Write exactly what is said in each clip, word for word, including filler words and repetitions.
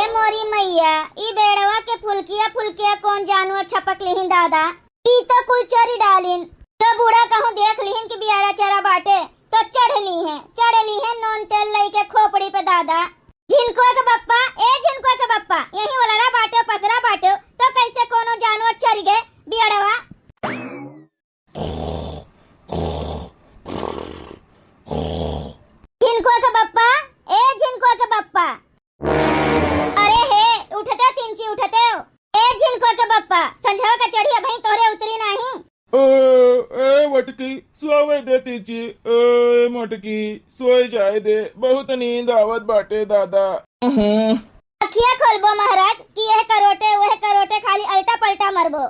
ए मोरी मैया, ई बेड़वा के फुलकिया फुलकिया कौन जानवर छपक लिहिन दादा? ई तो कुल चरी डालिन। तो बूढ़ा कहूँ देख लिहिन कि बियाड़ा चरा बाटे, तो चढ़ लीहें, चढ़ लीहें नून तेल लइके खोपड़ी पे दादा। झिनकुआ के बप्पा, ए झिनकुआ के बप्पा, यही ओलरा बाटे, पसरा बाटे, तो कैसे कोनो जानवर चरि गए बियड़वा? झिनकुआ के बप्पा, ए झिनकुआ के बप्पा। अरे हे, उठते तिनची उठते हो। ए झिनकुआ के बप्पा, संझवा का चढ़ी अबहीं तोहरे उतरी नाही। ए, ए मटकी, सोवे दे तिनची। ए मटकी, सोए जाए दे, बहुत नींद आवत बाटे दादा। अखिया खोलबो महाराज कि यह करोटे, वह करोटे, खाली अल्टा पल्टा मरबो।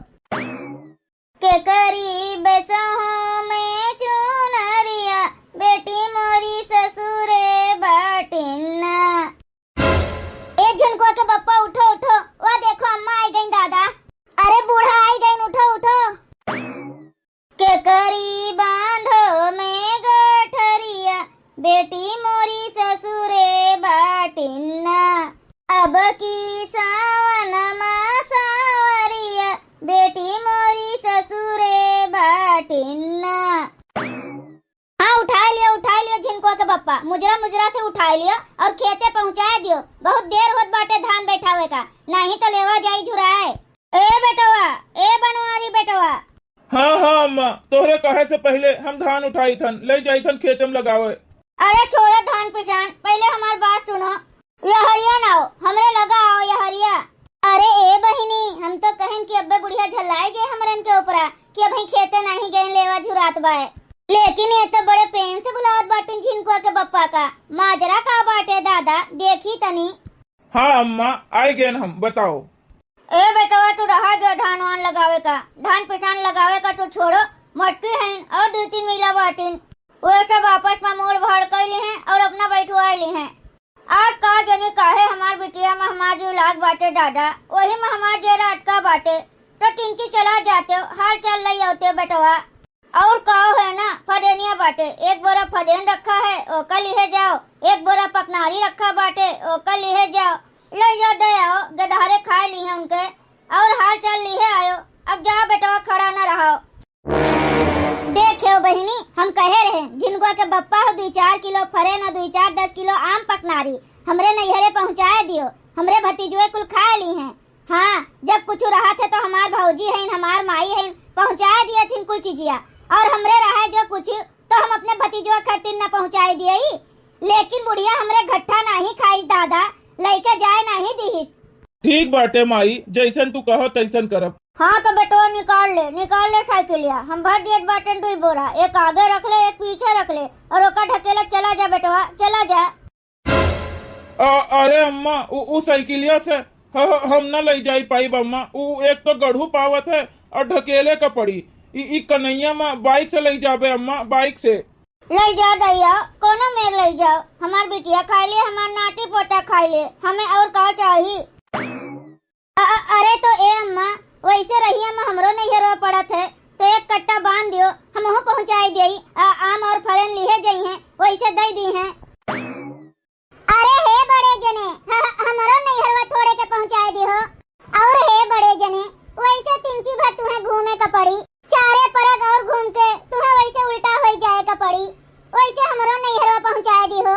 के करी बेसहो में चुनरिया, बेटी मोरी ससुरे बाटिन ना। ए झिनकुआ के बप्पा, उठो, उठो, वा देखो अम्मा आई गईं दादा। अरे बूढ़ा आई गईं, उठो, उठो। के करी बांधो में गठरिया, बेटी मोरी ससुरे बाटिन ना। अब की सावन मा सावरिया, बेटी मोरी ससुरे बाटिन ना। हाँ, उठाए लियो, उठाए लियो झिनकुआ के बप्पा, मुजरा मुजरा से उठाए लियो और खेते पहुँचाए दियो। बहुत देर होत बाटे धान बैठावे का, नाही तो लेवा जाई झुराए। ए बेटवा, ए बनवारी बेटवा। हाँ, हाँ अम्मा, तोहरे कहे से पहिले हम धान उठाई थन, ले जाई थन खेते में लगावे। अरे छोड़ा धान पिसान, पहिले हमार बात सुनो। यहरिया ना आओ, हमरे लगा आओ यहरिया। अरे ए बहिनी, हम तो कहन कि अब्बे बुढ़िया झल्लाए जे हमरन के ऊपरा कि अबहीं खेते नाही गए, लेवा झुरात बाए। लेकिन ये तो बड़े प्रेम से बुलावत बाटिन झिनकुआ के बप्पा का। माजरा का बाटे दादा, देखी तनी। हाँ अम्मा, आई गए हम, बताओ। ए बेटवा, तू रहा जो धान वान लगावे का, धान पिसान लगावे का तू छोड़ो। मटकी हईन और दू तीन मिला बाटिन, वो सब आपस में मोल भाड़ कर ली हैं और अपना बैठवा ली हैं। आज का जनी काहे हमार बिटिया में हमार जीव लाग बाटे दादा, वही में हमार जे रात का बाटे, तो टिंकी चला जाते हो, हाल चाल लई आवते बेटवा। और का है ना, फदेनिया बाटे, एक बोरा फदेन रखा है, ओका लिहे जाओ, एक बोरा पकनारी रखा बाटे, ओका लिहे जाओ, ले जाओ, दे आओ, गदहरे खाए ली हैं उनके, और हाल चाल लिहे आयो। अब जाओ बेटवा, खड़ा ना रहो। देखे हो बहिनी, हम कहे रहे, झिनकुआ के बप्पा हो दुई चार किलो फरेन और दुई चार दस किलो आम पकनारी हमरे नैहरे पहुँचाए दियो, हमरे भतीजुए कुल खाए ली हैं। हाँ, जब कुछ रहत है तो हमार भौजी हईन, हमार माई हईन, पहुँचाए दिए थिन कुल चीजिया। और हमरे रहे जो कुछ, तो हम अपने भतीजवा खातिर न पहुँचाए दिए, लेकिन बुढ़िया हमरे घट्ठा नाही खाइस दादा, लइके जाए नाही दिहिस। ठीक बाटे माई, जैसन तू कहो तैसन करब। हाँ तो बेटवा निकाल ले, निकाल ले साइकिलिया, हम भर दियत बाटेन दुई बोरा, एक आगे रख ले, एक पीछे रख ले, और ओका ढकेले चला जा बेटवा, चला जा। अ-, अरे अम्मा, उ, उ साइकिलिया से ह-, ह-, हम ना लई जाई पाइब अम्मा। उ एक तो गढ़ू पावत है और ढकेले का पड़ी। ई, ई कन्हैया मा बाइक से लई जाबे अम्मा, बाइक से। लई जा दैया, कोनो मेर लई जाओ। हमार बिटिया खाई ले, हमार नाती पोता खाई ले, हमें और का चाही? अ-, अ-, अरे तो ए अम्मा, वैसे रहिया मा हमरो नैहरवा पड़त है, तो एक कट्टा बांध दियो, हमहू पहुँचाई देई। आ, आम और फरेन लिहे जइहें, वैसे दई दीहें। अरे हे बड़े जने, ह-, ह-, हमरो नैहरवा थोड़े के पहुँचाए दिहो। और हे बड़े जने, वैसे तिनची भर तुहें घूमे का पड़ी, चारे परग और घूम के तुहें वैसे उल्टा होई जाए का पड़ी, वैसे हमरो नैहरवा पहुँचाए दिहो।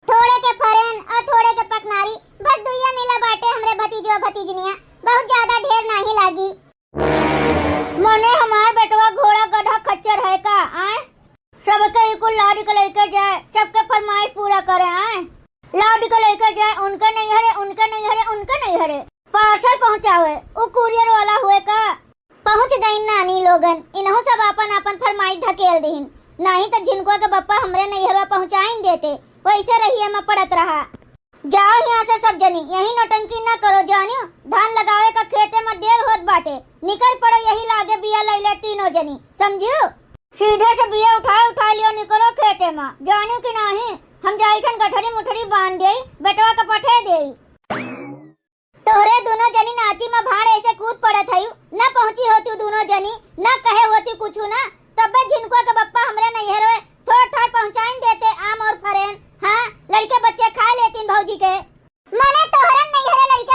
थोड़े के फरेन और थोड़े के पकनारी, बस दुइया मिला बाटे हमरे भतीजवा भतीजनिया, बहुत ज्यादा ढेर नाही लागी। मने हमार बेटवा घोड़ा गधा खच्चर है का, आय? सबके ई कुल लाद के लइके जाए, सबके फरमाइश पूरा करे, आय? लाद के लइके जाए, उनके नैहरे, उनके नैहरे, उनके नैहरे। पार्सल पहुँचावे, उ कुरियर वाला हुए का? पहुँच गईन नानी लोगन, इनहू सब आपन आपन फरमाइश ढकेल दिहिन, नाही त झिनकुआ के बप्पा हमरे नैहरवा पहुँचाइन देते, वैसे रहिया मा पड़त रहा। जाओ हियाँ से सब जनी, यही नौटंकी न करो जानियो। धान लगावे का खेते मा देर होत बाटे, निकर पड़ो यही लागे बिया लैले तीनों जनी, समझियो? सीधे से बिया उठाए उठाए लियो, निकरो खेते मा, जानियो कि नाही? हम जाइथन गठरी मुठरी बांध देई, बेटवा के पठे देई। तोहरे दुनो जनी नाची मा भाड़ ऐसे कूद पड़त हयू, न पहुँची होतू दुनो जनी, न कहे होतू कुछु ना, तब्बे झिनकुआ के बप्पा हमरे नैहरवे थोड़ थाड़ पहुँचाइन देते आम और फरेन। हाँ, लड़के बच्चे खा लेतीन भौजी के। मने तोहरन नैहरे लड़के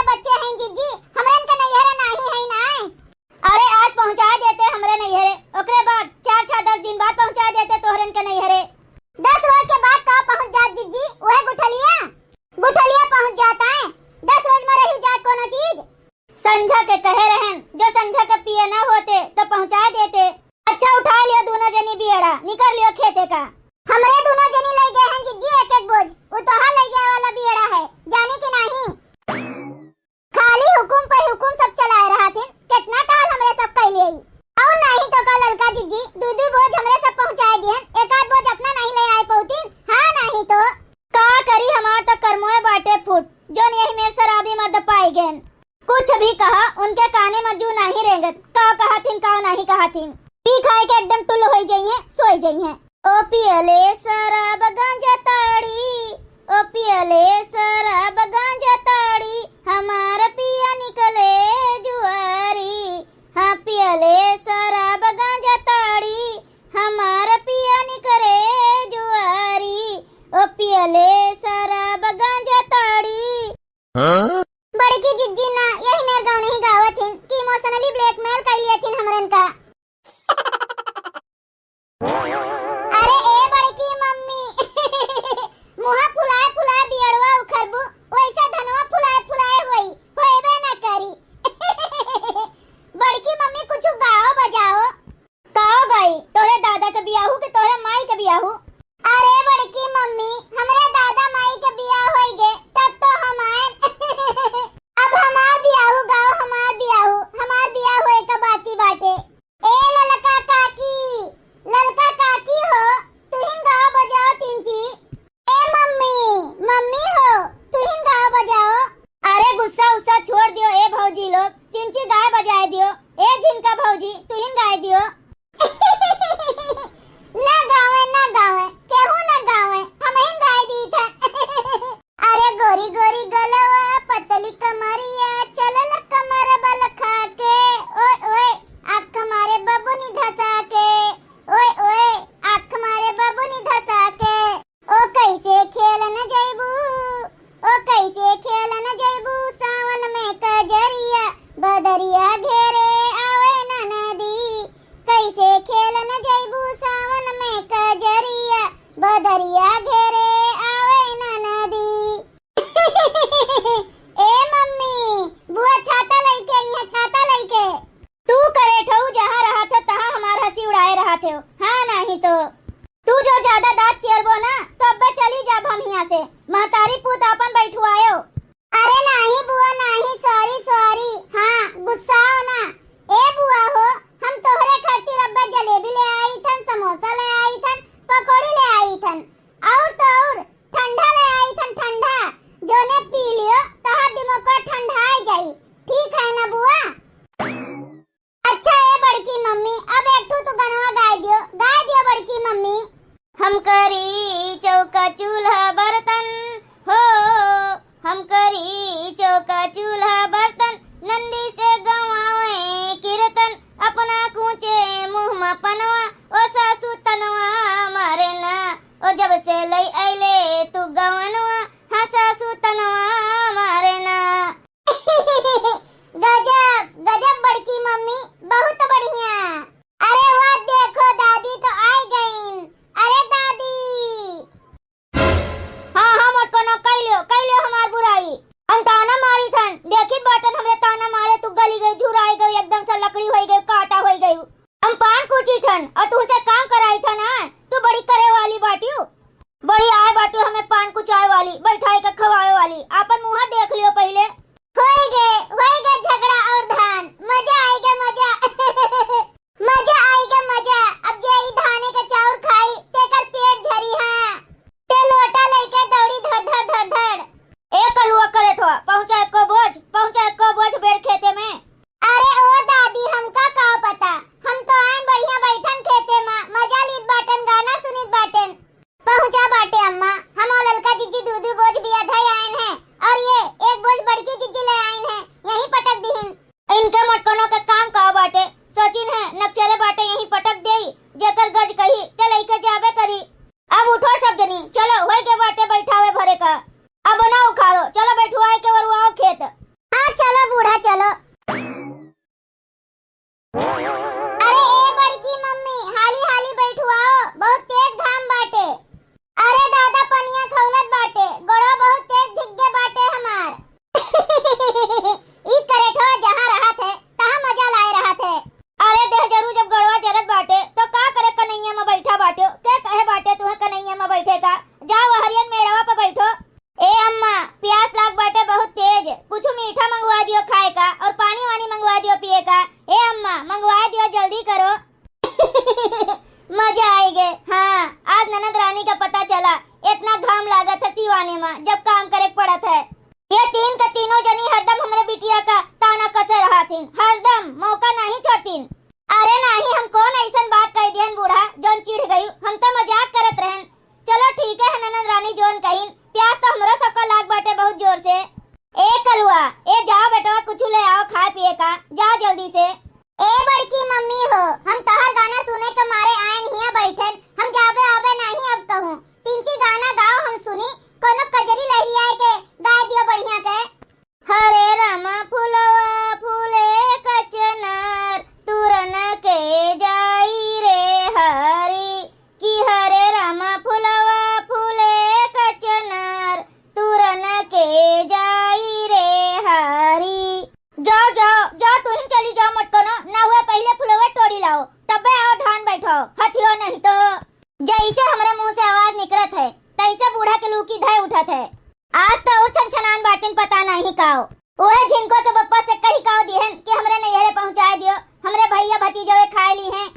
जो संझा के पिए ना होते तो पहुँचाए देते। अच्छा, उठाय लियो दूनो जनी बियड़ा, निकर लियो खेते का। हमरे दूनो जनी लइ गए हैं जिज्जी एक एक बोझ, उ तोहार लइ जाए वाला बियड़ा है, जानी कि नाहीं? खाली हुकुम पे हुकुम सब चलाए रहत हिन, केतना टहल हमरे सब कइ लेई। अउर नाहीं तो का ललका जिज्जी, दुइ दुइ बोझ हमरे सब पहुँचाए दिहन, एक आध बोझ अपना नाहीं लइ आए पउतिन, हाँ नाहीं तो। का करी, हमार तो करमोए बाटे फूट, जौन यही में शराबी मर्द पाइ गएन। कुछ भी कहा, उनके काने में जू नाहीं रेंगत, का कहत हिन, का नाहीं कहत हिन। पी खाए के एकदम टुल्ल होइ जइहें, सोइ जइहें। ओ पियले शराब गांजा ताड़ी, ओ पियले शराब गांजा ताड़ी, हमार पिया निकले जुआरी। हाँ, पियले शराब गांजा ताड़ी, हमार पिया निकले जुआरी। ओ पियले शराब गांजा ताड़ी। हाँ? बड़की जिज्जी ना, यही मेर गवनही गावत हिन कि emotionally blackmail कइ लियत हिन हमरन का। अरे ए बड़की मम्मी, मुँहा फुलाए फुलाए बियड़वा उखरबू, वैसे धनवा फुलाए फुलाए होई, होएबे ना करी। बड़की मम्मी कुछ गाओ बजाओ। का गाई, तोहरे दादा के बियाहू कि तोहरे माई के बियाहू? अरे बड़की मम्मी, हमरे दादा माई के बियाह होई गे, तब तो हम आएन। अब हमार बियाहू गाओ, हमार बियाहू, हमार बियाह होए का बाकी बाटे। ए ललका काकी, ललका काकी हो, तुहिन गाओ बजाओ तिनची। ए मम्मी, मम्मी हो, तुहिन गाओ बजाओ। अरे गुस्सा उस्सा छोड़ दियो ए भौजी लोग, तिनची गाए बजाए दियो। ए झिनका भौजी, तुहिन गाए दियो। ना गावे, ना गावे, केहू ना गावे, हमहिन गाए दीत है। अरे गोरी गोरी गलवा, पतली कमरिया, चलल कमर बल खा के। ओए ओए, आँख मारे बबुनी धसा के। ओए ओए, आँख मारे बबुनी धसा के। ओ कैसे खेलन जइबू, ओ कैसे खेलन जइबू सावन में कजरिया, बदरिया घेरे आवे ननदी। कैसे खेलन जइबू सावन में कजरिया, बदरिया घेरे आवे ननदी। ए मम्मी, बुआ छाता लइके आई है, छाता लइके। तू करेठऊ जहाँ रहत हो, तहाँ हमार हँसी उड़ाए रहत हो। हाँ, नाहीं तो। तू जो ज्यादा दाँत चियरबो ना, तो अब्बे चली जाब हम हियाँ से। महतारी पूत आपन बैठवायो। अरे नाहीं बुआ, नाहीं, sorry, sorry। हाँ, गुस्साओ ना। ए बुआ हो, हम तोहरे खातिर अब्बे जलेबी ले आई थन, समोसा ले आई थन, पकौड़ी ले आई थन। अउर तो अउर, ठंडा ले आई थन, ठंडा। जोने पी लियो, तोहार दिमाग ठंडा आई जाई। ठीक है ना बुआ? अच्छा ए बड़की मम्मी, अब एक ठो तू गनवा गाय दियो, गाय दियो बड़की मम्मी। हम करी चौका चूल्हा बर्तन हो, हम करी चौका चूल्हा बर्तन, नंदी से गवावे कीर्तन, अपना कूचे मुँह में पनवा, ओ सासू तनवा मारे ना, ओ जब से लई अइले तू गवनवा, हाँ सासू तनवा मारे ना। गजब, गजब बड़की मम्मी, बहुत बढ़िया। अरे वाह, देखो दादी तो आई गईन। अरे दादी। हाँ, हाँ, मोटकनो, कई लियो, कई लियो हमार बुराई। हम ताना मारी थन, देखी बाटन हमरे ताना मारे, तू गली गई, झुराई गई, एकदम से लकड़ी होई गई, काटा होई गई। हम पान कूची थन, और तुमसे काम कराई थन, हाँ? तू बड़ी करे वाली बाटियो। बड़ी आए बाटू हमें पान कुचाए वाली, बैठाए के खवाए वाली। आपन मुँह देख लियो पहिले। होई गे, होई गे झगड़ा और धान। मजा आई गे, मजा। मजा आई गे, मजा। अब जे ई धाने के चाउर खाई, तेकर पेट झरी, हाँ। ते लोटा लेके दौड़ी धड़, धड़, धड़, धड़। ए कलुआ करेठवा, पहुँचा एको बोझ, पहुँचा एको बोझ बेर खेते में। अरे ओ दादी, हमका का पता, हम तो आन बढ़िया बैठन खेते में, मजा लीत बाटन, गाना सुनित बाटन। पहुँचा बाटे अम्मा, हम और ललका जिज्जी दू दू बोझ बिया धई आइन हैं, और ये एक बोझ बड़की जिज्जी ले आइन हैं, यहीं पटक दिहिन। इनके मटकनों के काम का बाटे, सोचिन है नक्चरे बाटे यहीं पटक देई, जेकर गरज कही ते लइके जाबे करी। अब उठो सब जनी, चलो होई के बाटे बैठावे भरे का। अब ना उखाड़ो, चलो बैठुआए के वरुआओ खेत। हाँ चलो बूढ़ा चलो। अरे ए बड़की मम्मी, हाली हाली बैठुआओ, बहुत तेज घाम बाटे। अरे दादा, पनिया खौलत बाटे, गोड़वा बहुत तेज धिक गे बाटे हमार। ई करेठवा जहाँ रहत है, तहाँ मजा प्यास लाग बाटे बहुत तेज, कुछ मीठा मंगवा दियो खाए का और पानी वानी मंगवा दियो पिए का। ए अम्मा, मंगवा दियो, जल्दी करो। मजा आई गए। हाँ, आज ननद रानी का पता चला, इतना घाम लागत है सिवाने में, जब काम करे के पड़त है। ये तीन के तीनों जनी हरदम हमरे बिटिया का ताना कसे रहत हिन, हरदम मौका नहीं छोड़तीन। अरे नाही, हम कौन ऐसन बात कह दिहन बूढ़ा, जौन चिढ़ गयू? हम तो मजाक करत रहन। चलो ठीक है ननद रानी, जौन कहिन, प्यास तो हमरो सबका लाग बाटे बहुत जोर से। ए कलुआ, ए जाओ बेटवा, कुछ ले आओ खाए पिए का, जाओ जल्दी से। ए बड़की मम्मी हो, हम तोहर गाना सुने के मारे आयन हिया बैठन, हम जाबे आबे नाही अब कहूँ। तिनची गाना गाओ हम सुनी, कोनो कजरी लहरियाए के गाय दियो बढ़िया के। हरे रामा फुलवा फूले कचनार, तुरन के जाई रे हरी, कि हरे रामा फुलवा फूले कचनार, तुरन के जाई रे हरी। जाओ, जाओ, जाओ, तुहिन चली जाओ, मत कनो, ना हुए पहिले फुलवे तोड़ी लाओ, तबे आओ धान बैठाओ, हथियो नहीं तो। जैसे हमरे मुंह से आवाज निकलत है, तैसे बूढ़ा के लू की धय उठत है। आज तो और छनछनान बाटिन पता नहीं काओ। उहे झिनको के बप्पा से कही काओ दिहन कि हमरे नैहरे पहुंचाए दियो, हमरे भैया भतीजवे खाए ली हैं।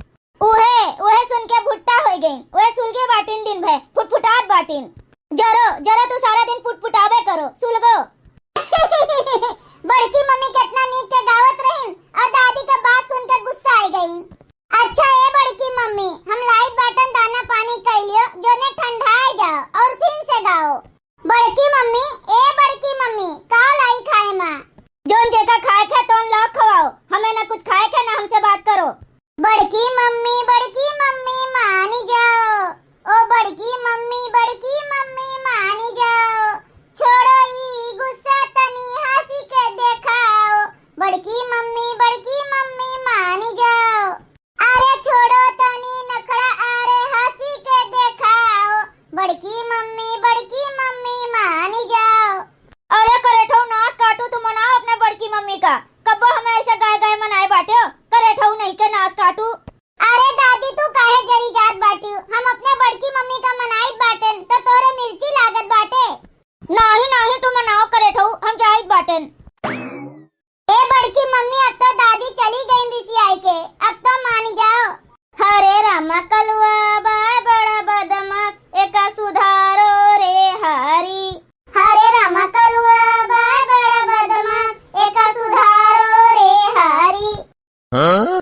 उहे, उहे सुन के भुट्टा होई गईन, उहे सुलगे बाटिन दिन भर, फुटफुटात बाटिन। जरो, जरो तू सारा दिन फुटफुटावे करो, सुलगो। बड़की मम्मी कितना नीक के गावत रहिन और दादी के बात सुन के गुस्सा आई गई। अच्छा ए बड़की मम्मी, हम लाइट बाटन दाना पानी कई लियो, जोने ठंडाए जाओ और फिर से गाओ। बड़की मम्मी, ए बड़की मम्मी, का लाई खाए मा? जोन जेका खाए के तोन लाओ खवाओ, हमें ना कुछ खाए के ना हमसे बात करो। बड़की मम्मी, बड़की मम्मी मानी जाओ, ओ बड़की मम्मी, बड़की मम्मी मानी जाओ, छोड़ो ई गुस्सा तनी हंसी के देखाओ, बड़की मम्मी, बड़की मम्मी मानी जाओ। अरे छोड़ो तनी नखड़ा, अरे हंसी के देखाओ, बड़की मम्मी, बड़की मम्मी मानी जाओ। अरे करेठऊ नास काटू, तू मनाओ अपने बड़की मम्मी का, कब्बो हमें ऐसे गाय गाय मनाए बाट्यो, करेठऊ नहीं के नास काटू। अरे दादी तू काहे जरी जात बाट्यू, हम अपने बड़की मम्मी का मनाइत बाटेन तो तोहरे मिर्ची लागत बाटे। नाही नाही तू मनाओ करेठऊ, हम जाइत बाटेन। ए बड़की मम्मी, अब तो दादी चली गईन रिसियाई के, अब तो मानी जाओ। हरे रामा कलुआ बाय बड़ा बदमाश, एका सुधारो रे हरी। हरे रामा कलुआ बाय बड़ा बदमाश, एका सुधारो रे हरी। हाँ?